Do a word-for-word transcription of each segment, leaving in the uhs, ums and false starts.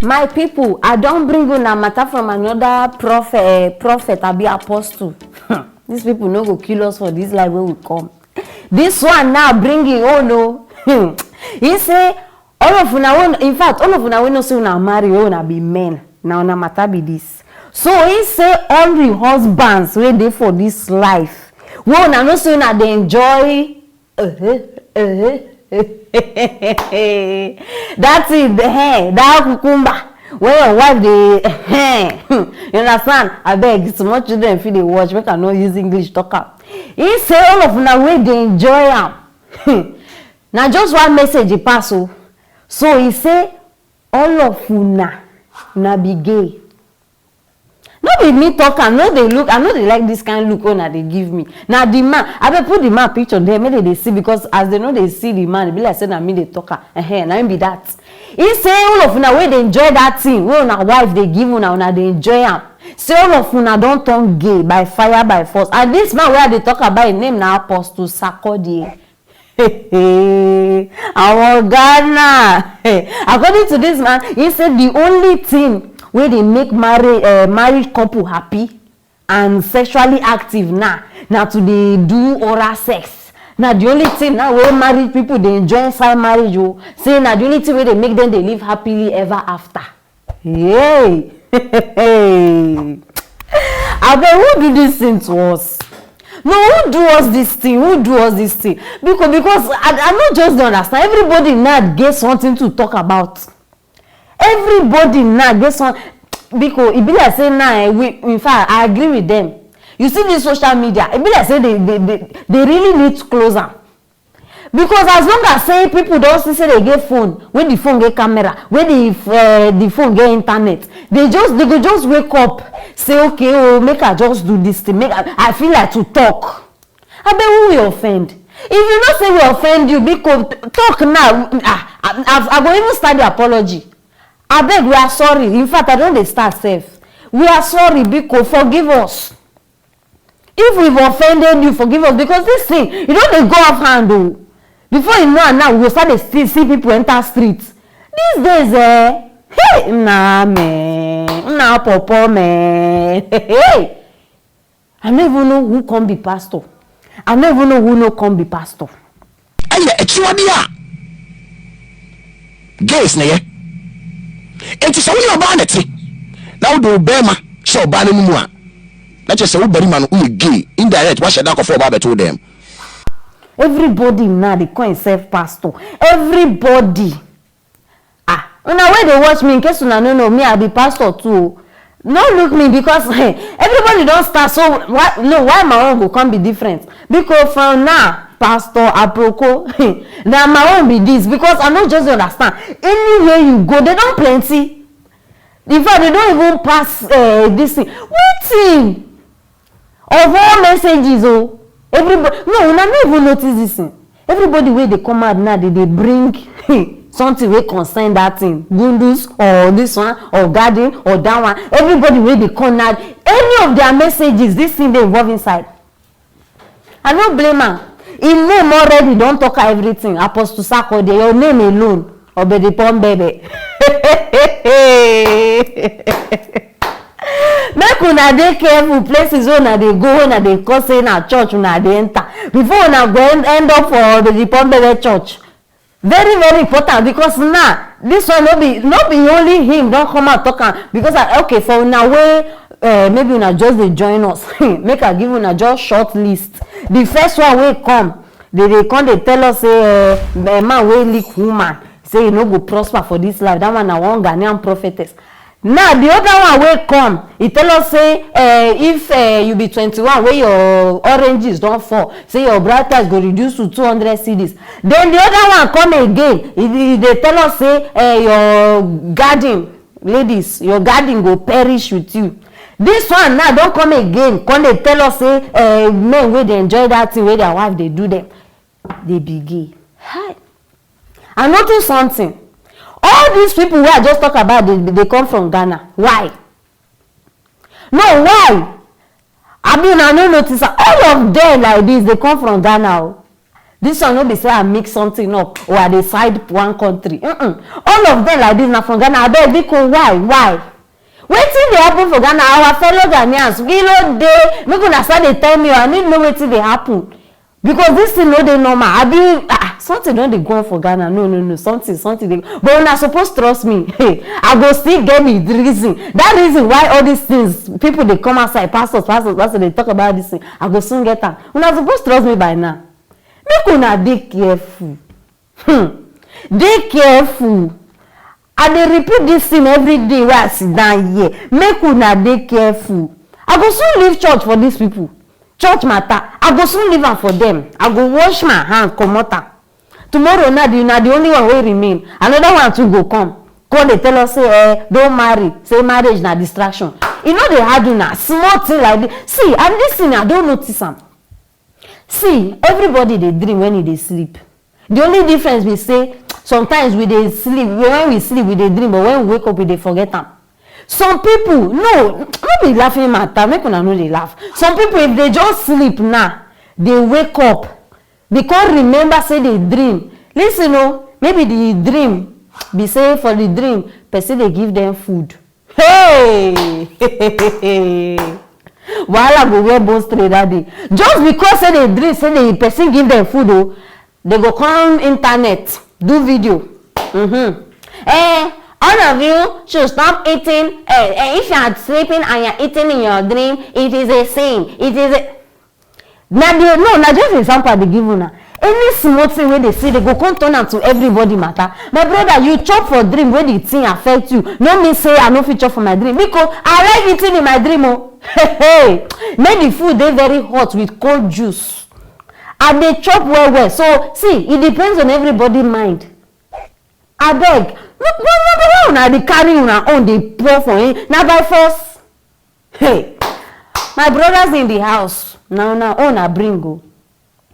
My people, I don bring una matter from another prophet, eh, prophet abi apostle. These people no go kill us for this life wey we come. This one now bring him own o. He say, all of una wey, in fact, all of una wey know say una marry, wey una be men, na una matter be this. So he say all the husbands wey dey for this life, wey una know say una dey enjoy, uh-huh, uh-huh, that thing, eh, that cucumber wey your wife dey, eh, you understand? Abeg, small children fit dey watch, make I no use English talk am. He say all of una wey dey enjoy am, na just one message e pass o. So he say all of una na be gay. No be me talk am, no dey look, I no dey like this kind look wey una dey give me. Na the man, abeg put the man picture there, make dem dey see, because as dem no dey see the man, e be like say na me dey talk am. Ehen, na him be that. He say all of una wey dey enjoy that thing wey una wife dey give una, una dey enjoy am. Say all of una don turn gay by fire, by force. And this man wey I dey talk about, him name na Apostle Sarkodie. Our Ghana. According to this man, he said the only thing wey dey make marriage, uh, married couple happy and sexually active now na to dey do oral sex. Na the only thing now wey married people dey enjoy inside marriage o. Say na the only thing wey dey make them dey live happily ever after. Yay! Abeg, who do this thing to us? No, who do us this thing? Who do us this thing? Because, because I, I no just dey understand. Everybody now get something to talk about. Everybody now get some. Because e be like say now, eh, we, in fact, I agree with them. You see this social media, e be like say they, they, they, they really need to close am. Because as long as say people don see say they get phone, wey the phone get camera, wey the, uh, the phone get internet, they just, they go just wake up, say, okay, oh, make I just do this thing. Make I, I feel like to talk. Abeg, who we offend? If you know say we offend you, biko, t-, talk now. Ah, I, I, I go even start the apology. Abeg, we are sorry. In fact, I don dey start sef. We are sorry, biko, forgive us. If we've offended you, forgive us, because this thing, you don dey go off hand o. Before you know am now, we go start dey see, see people enter street. These days, eh, hey, na me, na popo me. Hey, I no even know who come be pastor. I no even know who no come be pastor. Ɛyɛ akyiwadeɛ a gays na ɛyɛ. Enti sɛ wo ne ɔbaa na ɛte, na wode wo bɛrima hyɛ ɔbaa no mu a, na kyerɛ sɛ wo barima no woyɛ gay. Indirect, wahyɛ da akɔfa ɔbaa bɛto wo dɛm. Everybody now dey call himself pastor. Everybody. Ah, una wey dey watch me, in case una no know, me, I be pastor too o. No look me because everybody don start, so why, no, why my own go come be different? Because from now, Pastor Aproko, na my own be this, because I no just dey understand. Anywhere you go, they don plenty. In fact, they don even pass, eh, this thing. Wetin? Of all messages o, everybody, no, una no even notice this thing. Everybody wey dey come out now, they dey bring something wey concern that thing, gundus or this one or garden or that one. Everybody wey dey come now, any of their messages, this thing dey involve inside. I no blame am. Im name already don talk everything. Apostle Sarkodie, your name alone, Obedi Pombebe. Make una dey careful, places wey una dey go, wey una dey call say na church una dey enter. Before una go end, end up for Obedi Pombebe church. Very, very important, because now, this one no be, no be only him don come out talk am, because I, okay, for una wey, eh, maybe una just dey join us, make I give una just short list. The first one wey come, they dey come dey tell us say, eh, eh, man wey lick woman, say e no go prosper for this life. That one na one Ghanaian prophetess. Now, the other one wey come, e tell us say, eh, if, eh, you be twenty-one, wey your oranges don fall, say your bride price go reduce to two hundred cedis. Then the other one come again, e, e dey tell us say, eh, your garden, ladies, your garden go perish with you. This one now don come again, come dey tell us say, eh, men wey dey enjoy that thing wey their wife dey do them, they be gay. Hi. I notice something. All these people wey I just talk about, they, they come from Ghana. Why? No, why? Abi una no notice am? All of them like this, they come from Ghana o. This one no be say I mix something up or I dey side one country. Mm-mm. All of them like this na from Ghana. Abeg, biko, why? Why? Wetin dey happen for Ghana? Our fellow Ghanaians, kí ló dé? Make una start dey tell me o. I need know wetin dey happen. Because this thing no dey normal. Abi, ah, something don dey go on for Ghana. No, no, no. Something, something dey. But una suppose trust me. Hey, I go still get the reason. That reason why all these things, people dey come outside, pastors, pastors, pastors dey talk about this thing. I go soon get am. Una suppose trust me by now. Make una dey careful. Hmm. Dey careful. I dey repeat this thing every day wey I sit down here. Make una dey careful. I go soon leave church for these people. Church matter, I go soon leave am for them. I go wash my hand, comot am. Tomorrow now, the, na the only one wey remain. Another one too go come. Come dey tell us say, eh, don't marry. Say marriage na distraction. E no dey hard una. Small thing like this. See, and this thing, I don notice am. See, everybody dey dream when e dey sleep. The only difference be say sometimes we dey sleep, when we sleep, we dey dream, but when we wake up, we dey forget am. Some people, no, no be laughing matter, make una no dey laugh. Some people, if they just sleep now, they wake up, they come remember say they dream. Listen o, maybe the dream be say for the dream, person dey give them food. Hey! Wahala go wear bone straight that day. Just because say they dream, say the person give them food o, they go come internet, do video. Mm-hmm. Eh, all of you should stop eating. Eh, eh, if you are sleeping and you are eating in your dream, it is a sin. It is a... Na the, no, na just example I dey give una. Any small thing wey they see, they go come turn am to everybody matter. My brother, you chop for dream wey the thing affect you. No mean say I no fit chop for my dream. Because I like eating in my dream o. Hey, hey. Make the food dey very hot with cold juice. I dey chop well well. So, see, it depends on everybody mind. Abeg, no, no, no, no, una dey carry una own dey pour for him. Na by force. Hey, my brothers in the house, na una own I bring o.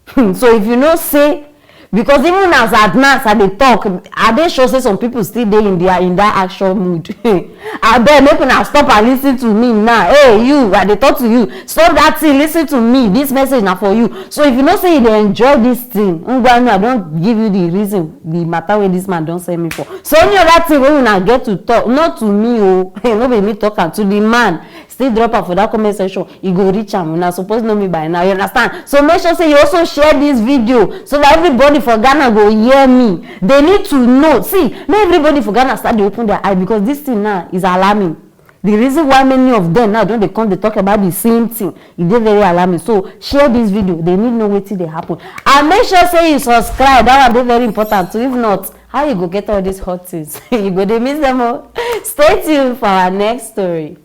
Hmm, so if you know say, because even as at now as I dey talk, I dey sure say some people still dey in their, in that action mood. Abeg, make una stop and listen to me now. Hey, you, I dey talk to you. Stop that thing, listen to me. This message na for you. So if you know say you dey enjoy this thing, ngwanu, I don give you the reason, the matter wey this man don send me for. So any other thing wey una get to talk, not to me o, no be me talk am, to the man, still drop am for that comment section. E go reach am. Una suppose know me by now, you understand? So make sure say you also share this video so that everybody for Ghana go hear me. They need to know. See, make everybody for Ghana start dey open their eye, because this thing now is alarming. The reason why many of them now don dey come dey talk about the same thing, e dey very alarming. So share this video. They need know wetin dey happen. And make sure say you subscribe. That one dey very important too. If not, how you go get all these hot things? You go dey miss them o. Stay tuned for our next story.